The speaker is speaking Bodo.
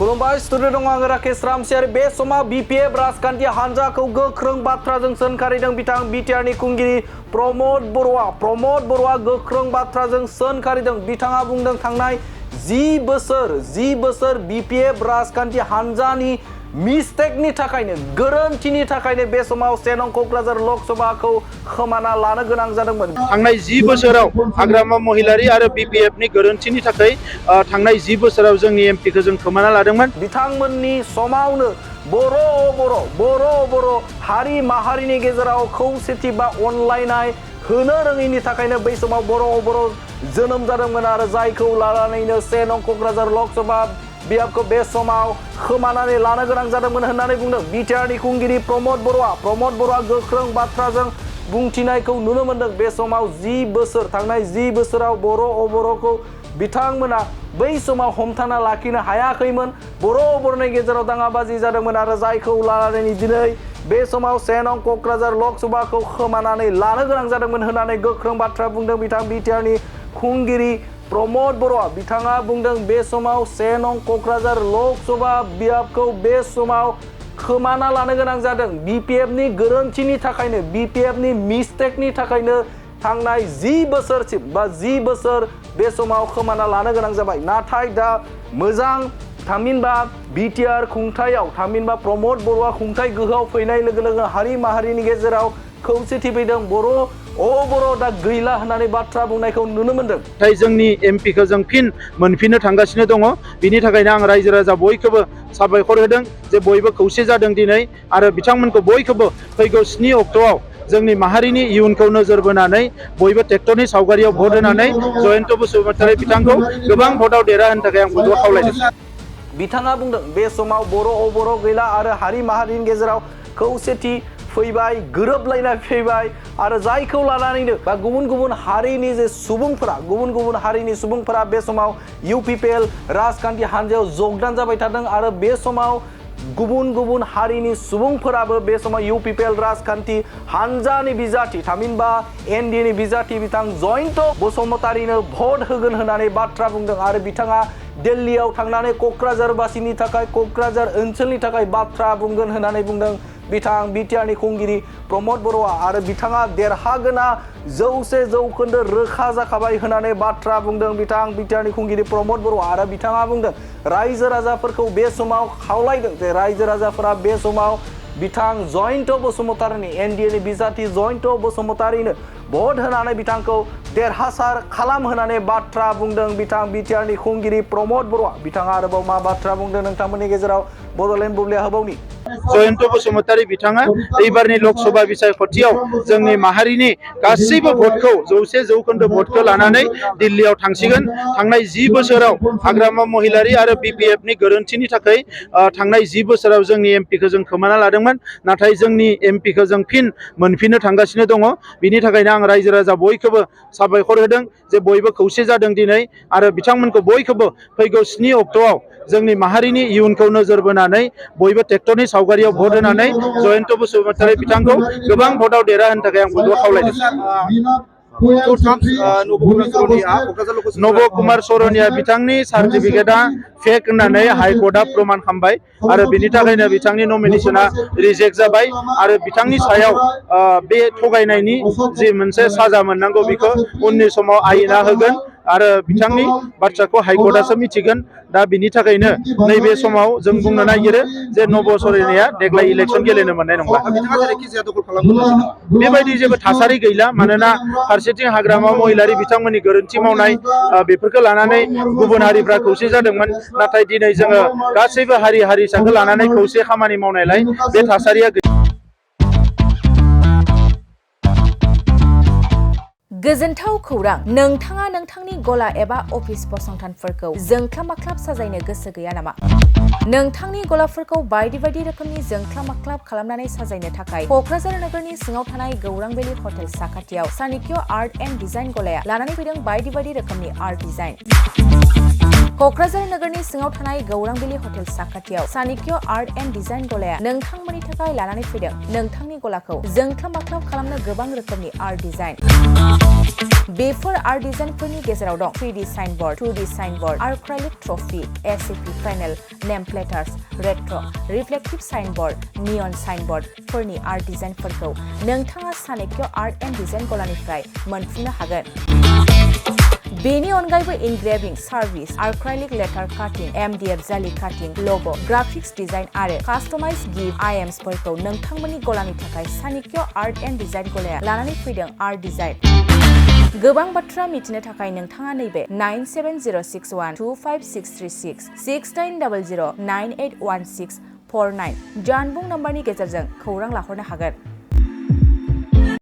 खुलुमबाय स्टुडिअ दङ आं राकेश रामसियारि बे समाव बिपिएफ राजखान्थि हान्जाखौ गोख्रों बाथ्राजों सोंखारिदों बिथां बिटिआरनि खुंगिरि प्रमद बर'आ गोख्रों बाथ्राजों सोंखारिदों बिथाङा बुंदों थांनाय 10 बोसोर बिपिएफ राजखान्थि हान्जानि मिस्टेकनि थाखायनो गोरोन्थिनि थाखायनो बे समाव 1 नं क'क्राझार लकसभाखौ खोमाना लानो गोनां जादोंमोन। थांनाय 10 बोसोराव हाग्रामा महिलारि आरो बिपिएफनि गोरोन्थिनि थाखाय थांनाय 10 बोसोराव जोंनि एमपिखौ जों खोमाना लादोंमोन। बिथांमोननि समावनो बर' हारि माहारिनि गेजेराव खौसेथि बा अनलायनाय होनो रोङैनि थाखायनो बै समाव बर' जोनोम जादोंमोन आरो जायखौ लानानैनो 1 नं क'क्राझार लकसभा बियाबखौ बे समाव खोमानानै लानो गोनां जादोंमोन होननानै बुंदों बिटिआरनि खुंगिरि प्रमद बर'आ गोख्रों बाथ्राजों बुंथिनायखौ नुनो मोनदों। बे समाव 10 बोसोराव बर'खौ बिथांमोना बै समाव हमथाना लाखिनो हायाखैमोन। बर'नि गेजेराव दाङाबाजि जादोंमोन आरो जायखौ लानानै दिनै बे समाव 1 नं क'क्राझार लकसभाखौ खोमानानै लानो गोनां जादोंमोन होननानै गोख्रों बाथ्रा बुंदों बिथां बिटिआरनि खुंगिरि प्रमद बर'आ। बिथाङा बुंदों बे समाव 1 नं क'क्राझार लकसभा बियाबखौ बे समाव खोमाना लानो गोनां जादों बिपिएफनि गोरोन्थिनि थाखायनो बिपिएफनि मिस्टेकनि थाखायनो थांनाय 10 बोसोर बे समाव खोमाना लानो गोनां जाबाय। नाथाय दा मोजां थामहिनबा बिटिआर खुंथायाव थामहिनबा प्रमद बर'आ खुंथाय गोहोआव फैनाय लोगो लोगो हारि माहारिनि गेजेराव खौसेथि फैदों। बर' दा गैला होननानै बाथ्रा बुंनायखौ नुनो मोनदों। नाथाय जोंनि एमपिखौ जों फिन मोनफिननो थांगासिनो दङ। बिनि थाखायनो आं रायजो राजा बयखौबो साबायखर होदों जे बयबो खौसे जादों दिनै आरो बिथांमोनखौ बयखौबो फैगौ 7 अक्ट'आव जोंनि माहारिनि इयुनखौ नोजोर बोनानै बयबो ट्रेक्टरनि सावगारियाव भट होनानै जयन्त बसुमतारी बिथांखौ गोबां भटआव देरहाहोनो थाखाय आं बयबो खावलायदों। बिथाङा बुंदों बे समाव बर' गैला आरो हारि माहारिनि गेजेराव खौसेथि फैबाय गोरोबलायनाय फैबाय आरो जायखौ लानानैनो बा गुबुन हारिनि जे सुबुंफोरा गुबुन हारिनि सुबुंफोरा बे समाव इउपिपिएल राजखान्थि हान्जायाव जगदान जाबाय थादों आरो बे समाव गुबुन हारिनि सुबुंफोराबो बे समाव इउपिपिएल राजखान्थि हान्जानि बिजाथि थामहिनबा एनडिएनि बिजाथि बिथां जयन्त बसुमतारीनो भट होगोन होननानै बाथ्रा बुंदों आरो बिथाङा दिल्लीयाव थांनानै क'क्राझारबासिनि थाखाय क'क्राझार ओनसोलनि थाखाय बाथ्रा बुंगोन होननानै बुंदों बिथां बिटिआरनि खुंगिरि प्रमद बर'आ आरो बिथाङा देरहागोना 100% रोखा जाखाबाय होननानै बाथ्रा बुंदों बिथां बिटिआरनि खुंगिरि प्रमद बर'आ आरो बिथाङा बुंदों रायजो राजाफोरखौ बे समाव खावलायदों जे रायजो राजाफोरा बे समाव बिथां जयन्त बसुमतारीनि एनडिएनि बिजाथि जयन्त बसुमतारीनो भट होनानै बिथांखौ देरहासार खालाम होननानै बाथ्रा बुंदों बिथां बिटिआरनि खुंगिरि प्रमद बर'आ। बिथाङा आरोबाव मा बाथ्रा बुंदों नोंथांमोननि गेजेराव बड'लेण्ड बुब्लिया होबावनि। जयन्त बसुमतारी बिथाङा एबारनि लकसभा बिसायख'थियाव जोंनि माहारिनि गासैबो भटखौ 100% भटखौ लानानै दिल्लीयाव थांसिगोन। थांनाय 10 बोसोराव हाग्रामा महिलारि आरो बिपिएफनि गोरोन्थिनि थाखाय थांनाय 10 बोसोराव जोंनि एमपिखौ जों खोमाना लादोंमोन। नाथाय जोंनि एमपिखौ जों फिन मोनफिननो थांगासिनो दङ। बिनि थाखायनो आं रायजो राजा बयखौबो साबायखर होदों जे बयबो खौसे जादों दिनै आरो बिथांमोनखौ बयखौबो फैगौ 7 अक्ट'आव जोंनि माहारिनि इयुनखौ नोजोर बोनानै बयबो ट्रेक्टरनि सावगारियाव भट होनानै जयन्त बसुमतारी बिथांखौ गोबां भटआव देरहाहोनो थाखाय आं बयबो खावलायदों। नब कुमार सरनिया बिथांनि सार्टिफिकेटआ फेक होननानै हाइकर्टआ प्रमान खालामबाय आरो बिनि थाखायनो बिथांनि नमिनेसना रिजेक्ट जाबाय आरो बिथांनि सायाव बे थगायनायनि जि मोनसे साजा मोननांगौ बेखौ उननि समाव आयेना होगोन आरो बिथांनि बाथ्राखौ हाइकर्टआसो मिथिगोन। दा बिनि थाखायनो नैबे समाव जों बुंनो नागिरो जे नब सरनिया देग्लाय इलेक्सन गेलेनो मोननाय नंला। बेबायदि जेबो थासारि गैला मानोना फारसेथिं हाग्रामा महिलारि बिथांमोननि गोरोन्थि मावनाय बेफोरखौ लानानै गुबुन हारिफ्रा खौसे जादोंमोन। नाथाय दिनै जोङो गासैबो हारि हारिसाखौ लानानै खौसे खामानि मावनायलाय बे थासारिया गोजोनथाव खौरां नोंथाङा नोंथांनि गला एबा अफिस फसंथानफोरखौ जोंख्लाब माख्लाब साजायनो गोसो गैया नामा? नोंथांनि गलाफोरखौ बायदि रोखोमनि जोंख्लाब माख्लाब खालामनानै साजायनो थाखाय क'क्राझार नोगोरनि सिङाव थानाय गौरांभेलि हटेल साखाथियाव चाणक्य आर्ट एन्ड डिजाइन गलाया लानानै फैदों बायदि रोखोमनि आर्ट डिजाइन। क'क्राझार नोगोरनि सिङाव थानाय गौरांबिलि हटेल साखाथियाव चाणक्य आर्ट एन्ड डिजाइन गलाया नोंथांमोननि थाखाय लानानै फैदों नोंथांनि गलाखौ जोंख्लाब माख्लाब खालामनो गोबां रोखोमनि आर्ट डिजाइन। बेफोर आर्ट डिजाइनफोरनि गेजेराव दं 3D signboard, 2D signboard, acrylic trophy, ACP panel, name plates, retro', reflective signboard, neon साइनबोर्डफोरनि आर्ट डिजाइनफोरखौ नोंथाङा चाणक्य आर्ट एन्ड डिजाइन गलानिफ्राय मोनफुंनो हागोन। बेनि अनगायैबो इनग्रेविं सार्भिस, आर्क्राइलिक लेटार काटिं, MDF जालि काटिं, लग', ग्राफिक्स डिजाइन आरो कास्टमाइज गिफ्ट आइटेम्सफोरखौ नोंथांमोननि गलानि थाखाय चाणक्य आर्ट एन्ड डिजाइन गलाया लानानै फैदों आर्ट डिजाइन। गोबां बाथ्रा मिथिनो थाखाय नोंथाङा नैबे 9706125636 6800981649 जानबुं नम्बरनि गेजेरजों खौरां लाहरनो हागोन।